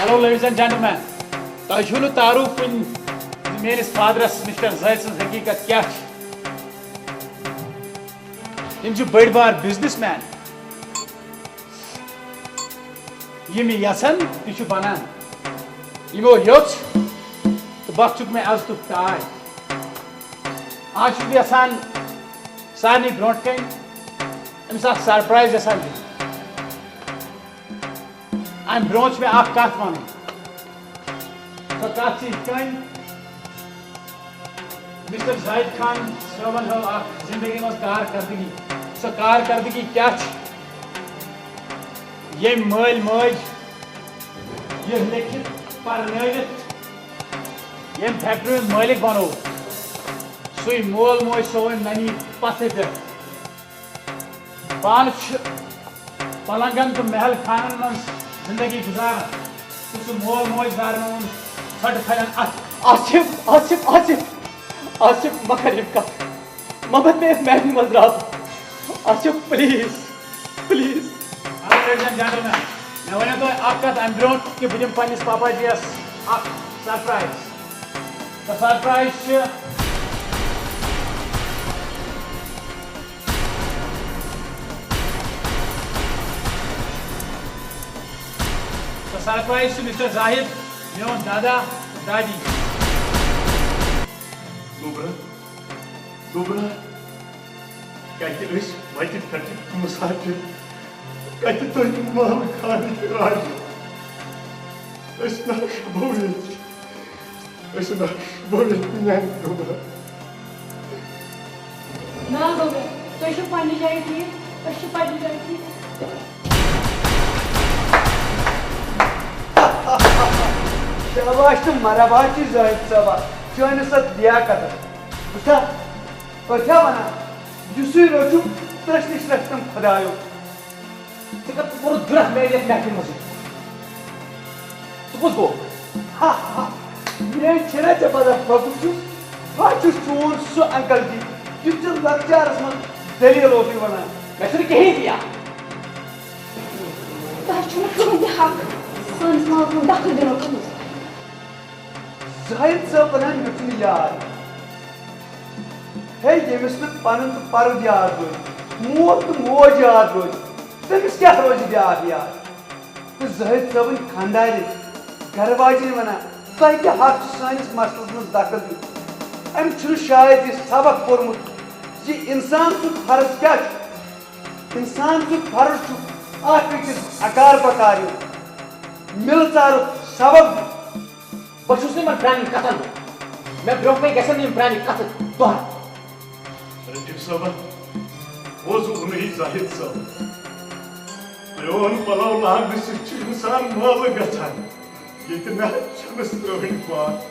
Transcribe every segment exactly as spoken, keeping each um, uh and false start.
Hello, ladies and gentlemen. تۄہہِ چھُو نہٕ تعارُف کُنہِ زِ میٲنِس فادرس مسٹر زٲہد سٕنٛز حقیٖقت کیٛاہ چھِ۔ تِم چھِ بٔڑۍ بار بزنس مین۔ یِم یژھن، تہِ چھُ بنان۔ یِمو ہیوٚچھ تہٕ بخشُکھ مےٚ عزتُک تاج۔ آز چھُس بہٕ یژھان سارنٕے برونٛٹھ کنہِ أمِس اکھ سرپرایز یژھان دیُن۔ امہِ برونٛہہ چھِ مےٚ اکھ کتھ ونٕنۍ۔ سۄ کتھ چھِ یِتھ کٔنۍ، مسٹر زاہد خان صٲبن ہٲو اکھ زندگی منٛز کارکردگی۔ سۄ کارکردگی کیٛاہ چھِ؟ ییٚمۍ مٲلۍ مٲج یہِ لیکھِتھ پرنٲوِتھ ییٚمۍ فیکٹری ہُنٛد مٲلِک بنوو، سُے مول موج سووُن ننی پتھرِ پٮ۪ٹھ۔ پانہٕ چھِ پلنگن تہٕ محل خانن منٛز زندگی گُزاران تہٕ سُہ مول موج زارنووُن ژھۄٹہٕ پھلٮ۪ن اَتھٕ۔ آصف، آصف، آصف، آصف، مہ کر یِم کتھ۔ مہ بن مےٚ محفلہِ منٛز رب۔ Asif, please, please. Hello, ladies and gentlemen. مےٚ ونیو تۄہہِ اکھ کتھ امہِ برونٛٹھ کہِ بہٕ دِمہٕ پننِس پاپا جی یس اکھ سرپرایز۔ سۄ سرپرایز چھِ سۄ سرپرایز چھُ مسٹر زاہد، میون دادا، دادی۔ گوٚبرا، گوٚبرا، کتہِ ٲسۍ وتہِ پھٹہِ مسافر؟ کتہِ تۄہہِ محل خانٕکۍ راجہِ؟ أسۍ نہ شوٗبو ییٚتہِ۔ أسۍ نہ شوٗبو ییٚتہِ میانہِ گوٚبرا۔ نہ گوٚبرا، تُہۍ چھِو پننہِ جایہِ ٹھیٖک، أسۍ چھِ پننہِ جایہِ ٹھیٖک۔ شاباش تہٕ مرحبا چھِ زٲہد صٲبا، چٲنِس اتھ لیاقتس۔ وٕچھا، أتھیا ونان، یُسُے رٔچھُم، تٔسۍ نِش رٔچھ تِم خۄدایو۔ ژےٚ کَتھ کوٚرُتھ گُناہ میانہِ یَتھ محفلہِ منٛز؟ ژٕ کُس گوٚو؟ ہا، ہا، میٲنۍ چھِنہ ژےٚ پتہ بہٕ کُس چھُس؟ بہٕ چھُس چون سُہ انکل جی، یُس ژےٚ لۄکچارس منٛز دٔلیٖل اوسُے وَنان۔ مےٚ چھُنہٕ کِہیٖنۍ تہِ یاد۔ تۄہہِ چھُنہٕ کٕہٕنۍ تہِ حق سٲنِس معاملس منٛز دخل دِنُک۔ زاہد صٲبن ہن یُتھ نہٕ یاد۔ ہے، ییٚمِس نہٕ پنُن تہٕ پرُن یاد روزِ، مول تہٕ موج یاد روزِ، تٔمِس کیٛاہ روزِ بیٛاکھ یاد؟ تہٕ زٲہد صٲبٕنۍ خانٛدارِنۍ، گرٕ واجِنۍ ونان، تۄہہِ کیٛاہ حق چھُ سٲنِس مسلس منٛز دخل دیُن؟ أمۍ چھُنہٕ شاید یہِ سبق پوٚرمُت زِ انسان سُنٛد فرض کیٛاہ چھُ؟ انسان سُنٛد فرض چھُ اکھ أکِس اکار بکار یُن، مِلہٕ ژارُک سبق دیُن۔ بہٕ چھُس نہٕ یِمن پرٛانٮ۪ن کتھن۔ مےٚ برٛونٛہہ کَنہِ گژھن نہٕ یِم پرٛانہِ کتھٕ دۄہراونہٕ۔ رفیق صٲبا، وۄزُم گُنٲہی زاہد صٲب۔ پرٛون پلو لاگنہٕ سۭتۍ چھُ انسان مٲلہٕ گژھان۔ ییٚتہِ نہ چھُنہٕ سرٛٲنۍ پاک۔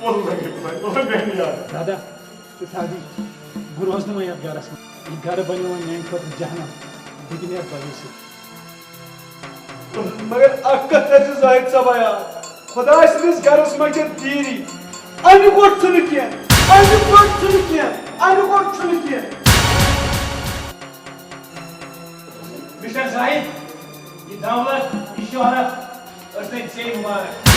واللہ، واللہ، واللہ، میٛانہِ یارٕ۔ دادا تہٕ دادی، بہٕ روزٕ نہٕ وۄنۍ یتھ گرس منٛز۔ یہِ گرٕ بنیو وۄنۍ میٛانہِ خٲطرٕ جہنم۔ بہٕ تہِ نیرٕ تۄہے سۭتۍ۔ مگر اکھ کتھ کر زِ زاہد صٲبا یاد، خداے سٕنٛدِس گرس منٛز چھےٚ دیٖری۔ امہِ گۄڈٕ چھُنہٕ کینٛہہ، امہِ گۄڈٕ چھُنہٕ کینٛہہ، امہِ گۄڈٕ چھُنہٕ کینٛہہ۔ مسٹر زاہد، یہِ دولت، یہِ شہرت، أسۍ تۄہہِ ژے مُبارک۔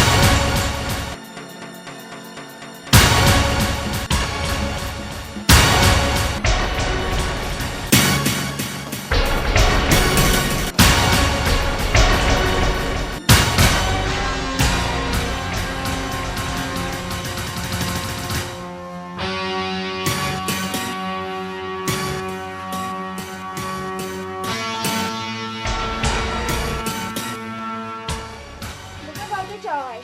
مےٚ کیٛاہ باسیو چاے؟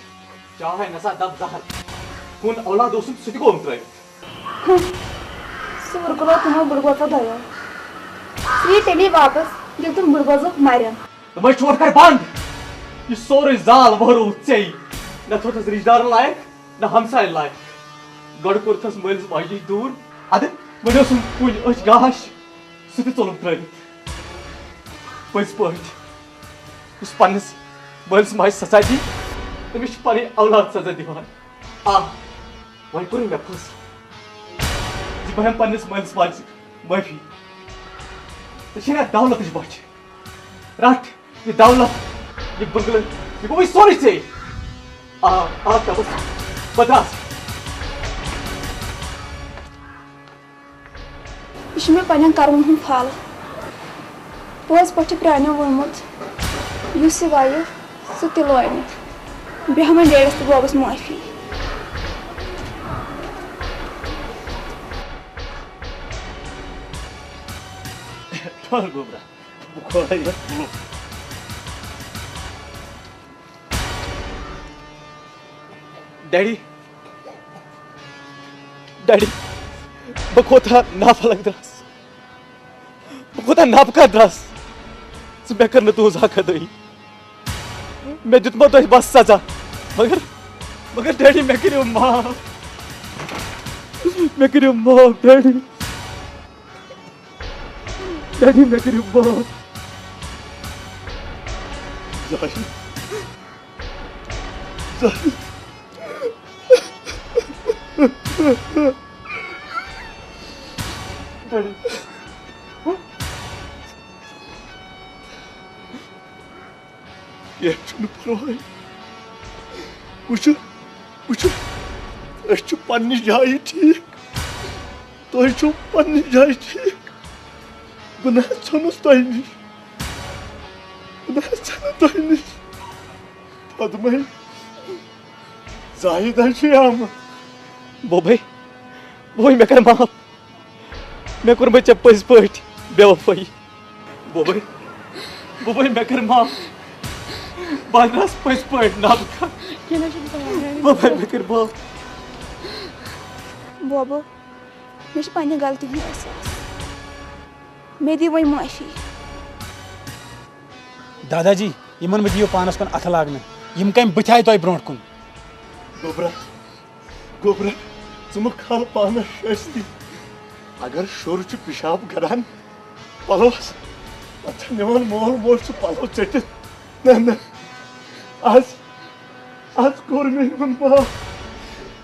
چاے نسا دب زہر۔ کُن اولاد اوسُم سُہ تہِ گوٚوُم ترٲوِتھ۔ سُہ وُرکُلو تِمو بُڈبوژو دۄیو۔ سُہ یی تیٚلی واپس، ییٚلہِ تِم بُڈبوزو مرن۔ دوٚپمَے چھوٹ کر بنٛد۔ یہِ سورُے زال وہرووُتھ ژےٚ۔ نہ ژھوٚٹھُس رِشتہٕ دارن لایق، نہ ہمساین لایق۔ گۄڈٕ کوٚرتھس مٲلِس ماجہِ نِش دوٗر، اَدٕ وۄنۍ اوسُم کُلۍ أچھ گاش، سُہ تہِ ژوٚلُم ترٲوِتھ۔ پٔزۍ پٲٹھۍ، یُس پننِس مٲلِس ماجہِ سزا دی، تٔمِس چھِ پنٕنۍ اولاد سزا دِوان۔ آ، وۄنۍ کوٚرُے مےٚ فٲصلہٕ زِ بہٕ ہٮ۪مہٕ پننِس مٲلِس ماجہِ سۭتۍ معٲفی۔ ژےٚ چھے نہ دولتٕچ بۄچھِ۔ رٹھ یہِ دولت، یہِ بنگلہٕ، یہِ گوٚو وۄنۍ سورُے ژےٚ۔ آ، آ، شاباش۔ بہٕ درٛاس۔ یہِ چھُ مےٚ پننٮ۪ن کرمن ہُنٛد پھل۔ پوٚز پٲٹھۍ چھُ پرٛانیو ووٚنمُت، یُس یہِ وَیہِ، سُہ تہِ لونہِ۔ بیٚہہ وۄنۍ ڈیڈیس تہٕ بوبس معٲفی۔ ٹھٔہر گوٚبرا، بہٕ کھولے یتھ قُلُف۔ ڈیڈی، ڈیڈی، بہٕ کوتاہ نافرلگ درٛاس، بہٕ کوتاہ نابکار درٛاس، ژٕ مےٚ کٔر نہٕ تُہٕنٛز حق ادٲیی۔ مےٚ دیُتمو تۄہہِ بس سزا، مگر، مگر ڈیڈی، مےٚ کٔرِو معاف، مےٚ کٔرِو معاف ڈیڈی۔ ڈیڈی، مےٚ کٔرِو معاف۔ زاہد۔ زاہد۔ ڈیڈی۔ کینٛہہ چھُنہٕ پرواے۔ وٕچھِو، وٕچھِو، أسۍ چھِ پننہِ جایہِ ٹھیٖک۔ تُہۍ چھِو پننہِ جایہِ ٹھیٖک۔ بہٕ نہ حظ ژھیوٚنُس تۄہہِ نِش۔ بہٕ نہ حظ ژھیوٚنُس تۄہہِ نِش۔ پدمے، زاہد حظ چھُے آمُت۔ بوبے، بوبے، مےٚ کر معاف۔ مےٚ کوٚرمَے ژےٚ پٔزۍ پٲٹھۍ بے وفٲیی۔ بوبے، بوبے، مےٚ کر معاف۔ بہٕ درٛاس پٔزۍ پٲٹھۍ نابکار۔ کینٛہہ نہ چھُنہٕ پرواے۔ بوبے، مےٚ کر معاف۔ بوبہٕ، مےٚ چھِ پننہِ غلطی ہُنٛد احساس۔ مےٚ دِ وۄنۍ معٲفی۔ دادا جی، یِمن مہٕ دِیِو پانس کُن اتھٕ لاگنہٕ۔ یِم کمہِ بٕتھِ آیہِ تۄہہِ برونٛٹھ کُن؟ گوٚبرا، گوٚبرا، ژٕ مہٕ کھال پانس شٲستی۔ اگر شُر چھُ پِشاب کران پلوس، پتہٕ چھُ نِوان مول موج سُہ پلو ژٔٹِتھ۔ نہ، نہ، از، از کوٚر مےٚ یِمن معاف۔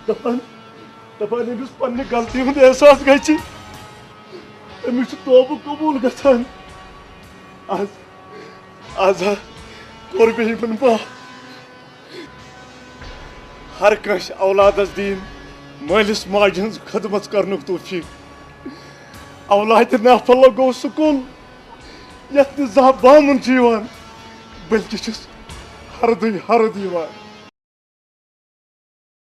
دپان، دپان، ییٚمِس پننہِ غلطی ہُنٛد احساس گژھِ، أمِس چھُ توبہٕ قبوٗل گژھان۔ از، از ہا کوٚر مےٚ یِمن معاف۔ ہر کٲنٛسہِ اولادس دِیِن مٲلِس ماجہِ ہٕنٛز خدمت کرنُک توفیق۔ اولادِ نافرلگ گوٚو سُہ کُل، یتھ نہٕ زانٛہہ بامُن چھُ یِوان، بلکہِ چھُس ہردٕے ہرد یِوان۔